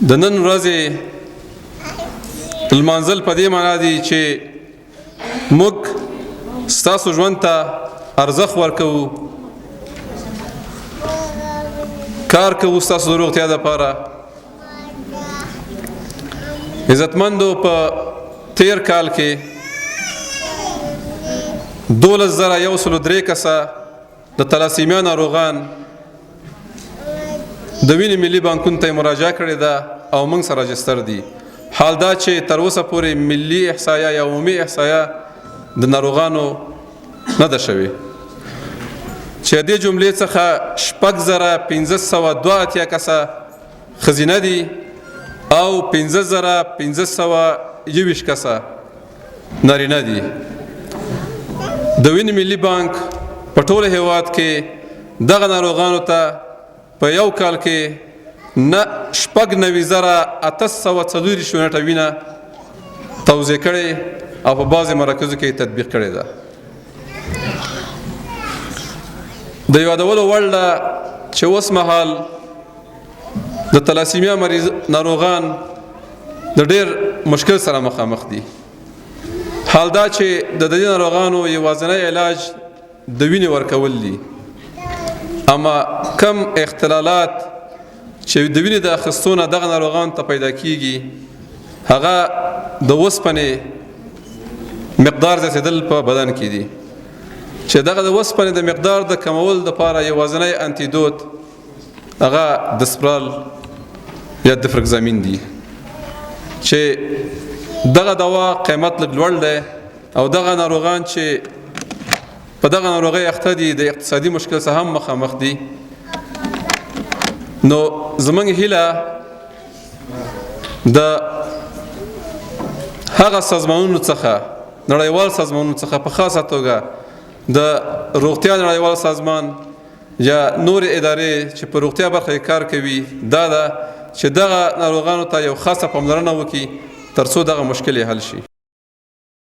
د نن ورځې لمانځل په دې معنا دي چې موږ ستاسو ژوند ته ارزښت ورکوو، کار کوو ستاسو د روغتیا لپاره. عزتمندو، په تیر کال کې 12,103 کسه د تلاسیمیا ناروغان د وینې ملي بانکونو ته مراجعه کړې ده او موږ سره رجستر دي. حال دا چې تر اوسه پورې ملي احصایه یا عمومي احصایه د ناروغانو نه ده شوې، چې دې جملې څخه 6582 کسه ښځینه دي او 5521 کسه نارینه دي. د وینې ملي بانک په ټول هیواد کې دغه ناروغانو ته په یو کال کې نه 96,824 یونټه وینه توزیع کړې او په بعضې مراکزو کې تطبیق کړې ده. د یادولو وړ ده چې اوس مهال د تلاسیمیا مریض ناروغان د ډېر مشکل سره مخامخ دي، حال دا چې د دې ناروغانو یوازنی علاج د وینې ورکول دي، اما کم اختلالات چې د وینې د اخیستو نه دغه ناروغان ته پیدا کیږي، هغه د وسپنې مقدار زیاتېدل په بدن کې دي، چې دغه د وسپنې د مقدار د کمول لپاره یوازنی انتیدوت هغه د سپرال یا دفرکزامین دي، چې دغه دوا قیمت لږ لوړ دی او دغه ناروغان چې په دغه ناروغۍ اخته دي د اقتصادي مشکل سره هم مخامخ دي. نو زمونږ هیله د هغه سازمانونو څخه، نړیوال سازمانونو څخه، په خاصه توګه د روغتیا نړیوال سازمان یا نور ادارې چې په روغتیا برخه کې کار کوي، دا ده چې دغه ناروغانو ته یو خاصه پاملرنه وکړي ترڅو دغه مشکل یې حل شي.